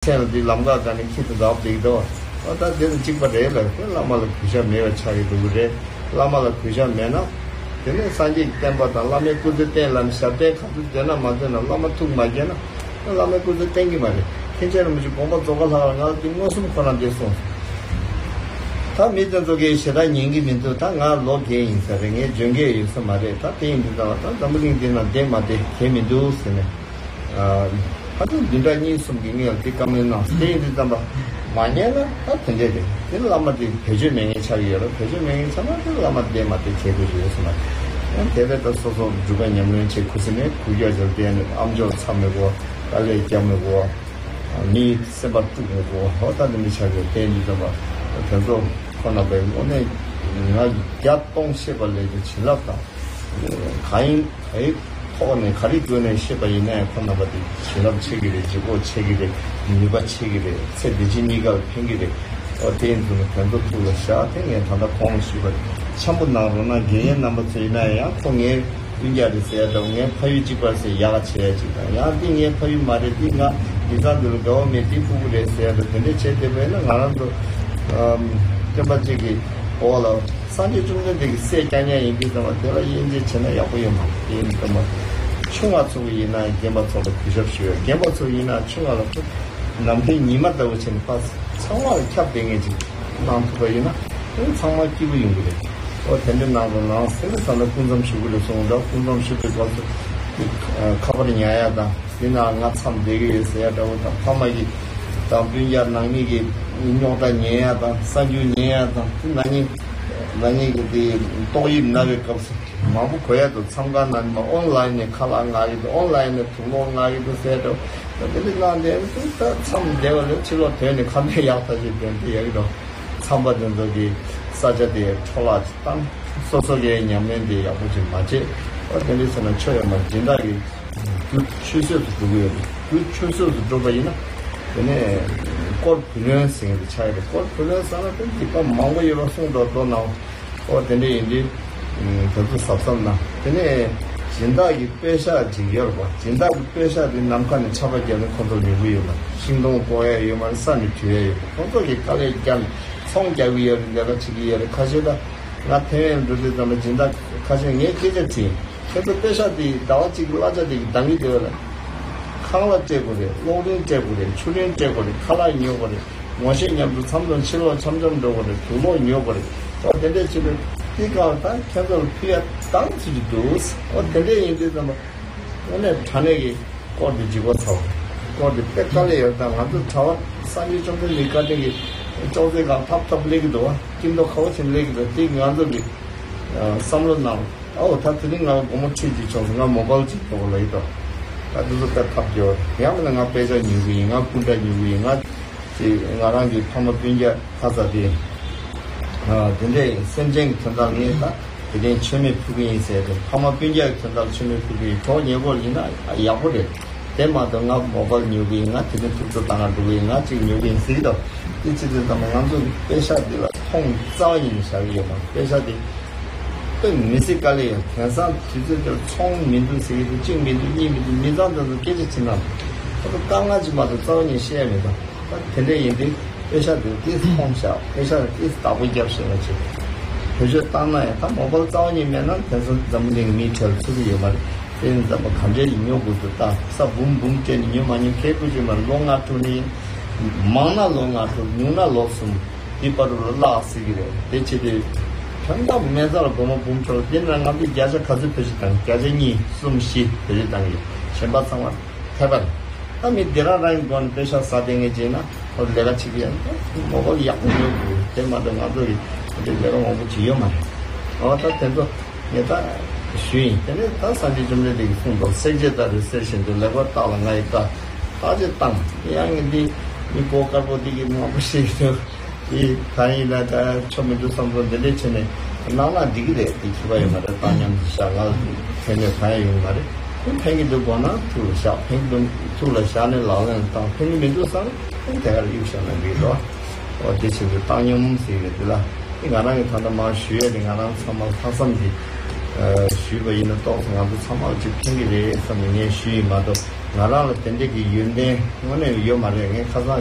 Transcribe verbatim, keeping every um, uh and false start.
མཚན་ལ་འདི་ལམ་ཁ་ག་ནས་ཁྱི་དང་འདྲ་བསྡད་ཀྱི་འདུག་ཨ་ད་དེ་དང་གཅིག་པ་རེད་ལབ་དེ་བླ་མ་ལ་གུས་ཞབས་མེད་པ་ཆགས་ཀྱི་འདུག་གི་རེད། བླ་མ་ལ་གུས་ཞབས་མེད་ན། དེ་ནས་སངས་རྒྱས་ཀྱི་བསྟན་པ་དང་བླ་མའི་སྐུ་ཚེ་བརྟན་ལབ་ནས་ཞབས་བརྟན་ག་ཚོད་བསྟེན་ན་མ་བསྟེན་ན་བླ་མ་ཐུགས་མ་དགྱེས་ན། བླ་མའི་སྐུ་ཚེ་བརྟན་གྱི་མ་རེད། མཁན་ཆེན་རིན་པོ་ཆེ་དགོངས་པ་རྫོགས་ཁ་ལྷག་ལ་ང་ལ་དེ་མངོན་སུམ་ཁོ་རང་དེ་གསུངས་སོང་། ད་མི་དེ་ཚོ་གིས་ཞེ་དྲག་ཉན་གྱི་མི་འདུག་ད་ང་ལོ་རྒས་ཡིན་ས་རེད། ངས་འཇོན་གྱི་ཡོད་ས་མ་རེད། ད་དེ་ཡིན་དུས་ད་ད་འཛམ་བུ་གླིང་འདི་ན་བསྡད་མ་བསྡད་གལ་མི་འདུག་ཟེར་ནས། ཨ་ཕ་ཚོ་བདུན་ཕྲག་གཉིས་གསུམ་གྱི་སྔོན་ལ་དེ་བཀའ་མོལ་གནང་སོང་། དེ་ཡིན་དུས་ཙམ་པ་མ་ཉན་ན་ད་དེ་འདྲས་རེད། དེ་བླ་མ་དེ་བེད་སྤྱོད་མེད་མཁན་ཆགས་ཀྱི་ཡོད་རེད། བེད་སྤྱོད་མེད་མཁན་ཆགས་ན་དེ་བླ་མ་བསྡད་མ་བསྡད་བྱེད་དགོས་ཀྱི་ཡོད་ས་མ་རེད། ཡང་དེ་བས་ད་སོ་སོ་སྒྲུབ་པ་ཉམས་ལེན་བྱེད། ཁུ་སིམ་མེར་ཁུག་ཀྱོག་བྱས་བསྡད་ནས་ཨམ་ཅོག་འཚབ་མི་དགོས། དཀའ་ལས་རྒྱག་མི་དགོས། མིའི་སེམས་པ་དཀྲུག་མི་དགོས། ཧོ་ད་དེ་འདྲ་ཆགས་ཀྱི་ཡོད། དེ་ཡིན་དུས་ཙམ་པ་དེ་ཚོ་ཁོ་ན་པའི་དངོས་གནས་ང་བརྒྱ་སྟོང་ཤེས་པ་ལས་ཀྱི་བྱིན་རླབས་དང་། གང་ཡིན་ག་ཡི་ཐོག་ནས་ག་རེ་བཀོལ་ནས་བཤད་པ་ཡིན་ན་ཡང་ཁོ་རྣམ་པ་དེ་བྱིན་རླབས་ཆེ་གི་རེད། ལྗིད་ཁོག་ཆེ་གི་རེད། ནུས་པ་ཆེ་གི་རེད། ཚེ་འདི་ཕྱི་གཉིས་ཀར་ཕན་གི་རེད། ཨོ་དེ་ཡིན་དུས་ན་དེ་ཚོ་ཐུགས་ལ་བཞག་དེ་ངས་ད་ལྟ་གོང་ལ་ཞུས་པ་འཆམ་པོ་གནང་རོགས་གནང་། དགེ་རྒན་རྣམ་པ་ཚོ་ཡིན་ན་ཡང་ཁོ་ངའི་སྤུན་ཀྱག་རེད་ཟེར་ཡ་འདྲ་བོ། ངའི་ཕ་ཡུལ་གཅིག་པ་རེད་ཟེར་ཡག་ག་བྱེད་ཡ་གཅིག་དང་། ཡང་འདི་ངའི་ཕ་ཡུལ་མ་རེད། འདི་ང་ཡིག་ཚང་འདི་ལ་དགའ་བོ་མེད། འདི་ཕྲུ་གུ་རེད་ཟེར་ཡ་འདྲ་དེ་འདྲས་བྱས་བསྡད་པ་ཡིན་ན་ང་རང་ཚོ་སྟོན་པ་གཅིག་གི་འོག་ལ། སངས་རྒྱས་བཅོམ་ལྡན་འདས་ཀྱི་སྲས་བསྐྱངས་མཁན་ཡིན་དུས་ཙམ་པ་དེ་ལ་དབྱེ་འབྱེད་བྱས་ན་ཡག་པོ་ཡོད་མ་རེད། དེ་ཡིན་དུས་ཙམ་པ་ཆུང་བ་ཚོ་གི་ཡིན་ན་རྒན་པ་ཚོ་ལ་གུས་ཞབས་ཞུ་ཡ། རྒན་པ་ཚོ་ཡིན་ན་ཆུང་བ་ལ་ནམ་མཁའི་ཉི་མ་ལྟ་བུ་བྱས་ནས་ཕར་ཚང་མ་ལ་ཁྱབ་བསྡད་མཁན་ཅིག་གནང་ཐུབ་པ་ཡིན་ན་དེ་ཚང་མ་སྐྱིད་པོ་ཡོང་གི་རེད། ཨོ་དེ་འདྲ་གནང་རོགས་གནང་ཟེར་ནས་ད་ལྟ་སྐུ་མཚམས་ཞུ་གི་རེད་གསུངས་འདྲ། སྐུ་མཚམས་ཞུ་བའི་སྐབས་སུ་ཁ་པར་ཉར་ཡ་དང་། དེ་ན་ང་མཚམས་བསྡད་ཀྱི་ཡོད་ཟེར་ཡ་འདྲ་བོ་དང་། ཕ་མ་གི་དང་སྤུན་ཀྱག་ནང་མི་གི་རྙོག་དྲ་ཉན་ཡ་དང་། གསར་འགྱུར་ཉན་ཡ་དང་། དེ་ན་ནིང་ན་ནིང་གི་དེ་ཏོག་དབྱིབས་ན་བའི་སྐབས་སུ་མང་པོ་གོ་ཡ་འདུག་མཚམས་ཁང་ནང་མ་ཨོན་ལན་ནས་ཁ་ལག་མངགས་ཀྱི་འདུག་ཨོན་ལན་ནས་དུག་སློག་མངགས་ཀྱི་འདུག་ཟེར་ཡ་འདྲ་བོ། དེ་འདྲ་གནང་བསྡད་དུས་ད་མཚམས་བསྡད་པ་ལས་ཕྱི་ལོགས་ཐོན་ནས་ཁ་འདོན་ཡག་ཐག་ཆོད་དོན་དེ་ཡག་གི་འདུག་མཚམས་པ་དེ་ཚོ་གི་ས་ཆ་དེ་འཕྲོ་བརླག་བཏང་། སོ་སོ་གའི་ཉམས་ལེན་དེ་ཡག་པོ་ཅིག་མ་བྱེད། ཨོ་དེ་འདྲ་ཟེར་ན་ཆོ་ཡོད་མ་རེད། སྦྱིན་བདག་གི་རྒྱུ་ཆུད་ཟོས་སུ་འགྲོ་གི་ཡོད་རེད། རྒྱུ་ཆུད་ཟོས་སུ་འགྲོ་བ་ཡིན་ན་དེ་ནས་དཀོར་བུ་ལོན་ཟེར་མཁན་དེ་ཆགས་ཡོད་རེད། དཀོར་བུ་ལོན་ཟེར་ན་དེ་སྡིག་པ་མང་པོ་ཡོད་པ་གསུངས་འགྲོ་འགྲོ་ནའང་། ཨོ་དེ་འདྲ་ཡིན་དུས་དེ་ཚོ་གཟབ་གཟབ་གནང་། དེ་ནས་སྦྱིན་བདག་གི་པེ་ཤག་ཅིག་ཡོད་རེད་པ། སྦྱིན་བདག་གི་པེ་ཤག་དེ་ནམ་མཁའ་ནས་ཆར་པ་བརྒྱབ་ནས་ཁོ་ཚོར་ཉོ་གི་ཡོད་མ་རེད། ཤིང་སྡོང་བཀོག་ཡ་ཡོད་མ་རེད། ས་ནས་དྲུད་ཡ་ཡོད་མ་རེད། ཁོ་ཚོ་གིས་དཀའ་ལས་བརྒྱབ་ནས་ཚོང་རྒྱག་གི་ཡོད་རེད། ལས་ཀ་བྱེད་ཀྱི་ཡོད་རེད། ཁ་ཤས་ད་ང་ཐེ་ཝན་འགྲོ་དུས་ཙམ་པ་སྦྱིན་བདག་ཁ་ཤས་ངས་སྐད་ཆ་དྲིས། ཁྱེད་ཚོ་པེ་ཤག་དེ་ཟླ་བ་གཅིག་གི་གླ་ཆ་དེ་གི་འདང་གི་འདུག་ལ། ཁང་གླ་སྤྲད་དགོས་རེད། གློག་རིན་སྤྲད་དགོས་རེད། ཆུ་རིན་སྤྲད་དགོས་རེད། ཁ་ལག་ཉོ་དགོས་རེད། ངོ་ཤེས་མཉམ་དུ་མཚམས་དང་ཕྱི་ལོགས་འཆམ་འཆམ་འགྲོ་དགོས་རེད། དུག་སློག་ཉོ་དགོས་རེད། ཨོ་དེ་འདྲས་བྱེད་དུས་དེ་ག་ལ་ད་ཁྱེད་ཚོ་ལ་ཕུལ་ཡ་བཏང་ཚུལ་གྱི་འདུག་ཨོ་དེ་འདྲས་ཡིན་དུས་ཙམ་པ་དངོས་གནས་དྲང་གནས་ཀྱི་སྐོར་དེ་ལྗིད་པོ་ཚ་བ། སྐོར་དེ་དཔེ་དཀའ་ལས་ཡོད། ད་ང་ཚོ་གྲྭ་པ་སངས་རྒྱས་བཅོམ་ལྡན་འདས་བཀའ་དྲིན་གྱིས་ཅོག་ཙེ་སྒང་ཐབ་ཐབ་སླེབས་ཀྱི་འདུག་བ། སྐྱིད་མདོག་ཁ་པོ་བྱས་ནས་སླེབས་ཀྱི་འདུག་དེ་ང་ཚོ་གི་བསམ་བློ་གནང་། ཨའོ་ད་དེ་རིང་ང་ལ་སྒོར་མོ་ཁྲི་གཅིག་བྱུང་སོང་། ང་མོ་བལ་གཅིག་ཐོགས་ལ་ཡིན་ཏོ། ད་དེ་ཚོ་ད་ཐབས་སྐྱོ། ཡང་མིན་ན་ང་དཔེ་ཆ་ཉོ་གི་ཡིན། ང་སྐུ་འདྲ་ཉོ་གི་ཡིན། ང་དེ་ང་རང་གི་ཕ་མ་སྤུན་ཀྱག་ཁ་ཚ་དེ་དེ་འདྲའི་སེམས་ཅན་གྱི་དོན་དག་ངས་ད་དེ་རིང་མཆོད་མེ་ཕུལ་གི་ཡིན་ཟེར་ཏེ། ཕ་མ་སྤུན་ཀྱག་གི་དོན་དག་མཆོད་མེ་ཕུལ་གི་ཡིན། གྲོགས་ཉེ་འཁོར་ཡིན་ན་ཡག་པོ་རེད། དེ་མ་གཏོགས་ང་མོ་བལ་ཉོ་གི་ཡིན། ང་དེ་རིང་ཐུགས་སྤྲོ་བཏང་ག་འགྲོ་གི་ཡིན། ང་གཅིག་ཉོ་གི་ཡིན་ཟེར་གི་འདུག་དེ་ཅི་ཙམ་ཙམ་ང་ཚོ་གི་པེ་ཤག་འདི་ལ་མཐོང་རྩ་བ་ཉིད་ནས་བཞག་གི་ཡོད་མ་རེད། པེ་ཤག་འདི་དཔེ་མི་སྲིད་དཀའ་ལས་ཡོད། དེང་སང་དུས་ཚོད་འདིར་ཚོང་མི་འདུག་ཟེར་གི་འདུག་གཅིག་མི་འདུག་གཉིས་མི་འདུག་མི་ཚང་དེ་ཚོ་སྐད་ཆ་བྱེད་ན་ཁོ་ཚོ་དཀའ་ངལ་ཅིག་མ་གཏོགས་རྩ་བ་ཉིད་བཤད་ཡ་མི་འདུག་ད་དེ་འདྲ་ཡིན་དུས་པེ་ཤག་འདི་ཏིས་མཐོང་བཞག་པེ་ཤག་འདི་ཏིས་བདག་པོ་རྒྱབ་ཤེས་པ་བྱེད། བེད་སྤྱོད་བཏང་ན་ཡང་ད་མོ་བལ་རྩ་བ་ཉིད་མེད་ན་དེང་སང་འཛམ་བུ་གླིང་མིའི་གྲལ་ཚུད་ཀྱི་ཡོད་མ་རེད། དེ་ཡིན་ཙམ་པ་ག་འདྲས་ཉོ་དགོས་འདུག་ད་ས་འབུམ་འབུམ་སྤྲད་ནས་ཉོ་མ་ཉོ་ཁྱད་པར་ཅིག་མ་རེད། ལོ་ལྔ་དྲུག་ནས་ཡིན། མང་ན་ལོ་ལྔ་དྲུག་ཉུང་ན་ལོ་གསུམ། འདི་བར་དུ་ལ་བརླག་སྲིད་ཀྱི་རེད། དེ་བྱེད་དུས་དོན་དག་མེད་ས་ལ་སྒོར་མོ་འབུམ་ཕྲག་འདི་ན་ང་ཚོས་བརྒྱ་ཆ་ག་ཚོད་བེད་སྤྱོད་བཏང་། བརྒྱ་ཆ་གཉིས་གསུམ་བཞི་བེད་སྤྱོད་བཏང་གི་ཡོད། གཞན་པ་ཚང་མ་ཐལ་བ་རེད། ད་མི་འདི་རང་རང་གི་སྒོ་ནས་པེ་ཤག་ཟ་བསྡད་མཁན་བྱས་ན་ཁོ་ལས་ཀ་བྱེད་ཀྱི་ཡོད། མོ་བལ་ཡག་པོ་ཉོ་དགོས། དེ་མ་གཏོགས་ང་ཚོ་གི་འདི་ལས་ཀ་མང་པོ་བྱེད་ཡོད་མ་རེད། འོ་ད་དེ་ཚོ་ངས་ད་ཞུས་ཡིན། དེ་ནས་ད་སངས་རྒྱས་བཅོམ་ལྡན་འདས་ཀྱིས་གསུངས་འདུག་བསྲེག་བཅད་ལྟར་རེ་གསེར་བཞིན་དུ། ལེགས་པར་བརྟགས་ལ་ང་ཡི་བཀའ། བརྟག་དཔྱད་བཏང་། ཡང་ངས་འདི་མི་གོ་དཀར་པོ་འདི་གི་མང་པོ་ཞིག་འདུག་འདི་གང་ཡིན་ན་ད་ཆོ་མི་འདུག་བསམ་ཚོ་འདི་འདྲས་བྱས་ནས་གནང་ན་འགྲིག་གི་རེད། འདི་ཁྱི་པ་ཡོད་མ་རེད། བཏང་སྙོམས་སུ་བཞག་ང་ལ་ཕན་གནོད་གང་ཡང་ཡོང་གི་མ་རེད། ཁོ་ཕན་གྱི་འདུག་དགོངས་ན་ཐུགས་ལ་བཞག་ཕན་གྱི་འདུག་ཐུགས་ལ་བཞག་ནས་ལག་ལེན་བཏང་། ཕན་གྱི་མི་འདུག་བསམ་ན་དེ་གར་གཡུག་བཞག་ན་འགྲིག་འགྲོ། འོ་དེ་བྱེད་དུས་བཏང་སྙོམས་ཟེར་གི་རེད། དེ་ལ་དེ་ང་རང་གི་ད་ལྟ་མར་ཞུ་ཡས་དེ་ང་རང་ཚང་མ་ལྷག་བསམ་གྱིས་ཞུས་པ་ཡིན་ན་ཏོག་ཙམ་ང་ཚོ་ཚང་མར་ཅིག་ཕན་གྱི་རེད་བསམ་ནས་ངས་ཞུས་ཡིན་མ་གཏོགས། ང་རང་ལ་དེ་འདྲས་ཀྱི་ཡོན་ཏན་དངོས་གནས་ཡོད་མ་རེད། ངས་ཁ་སང་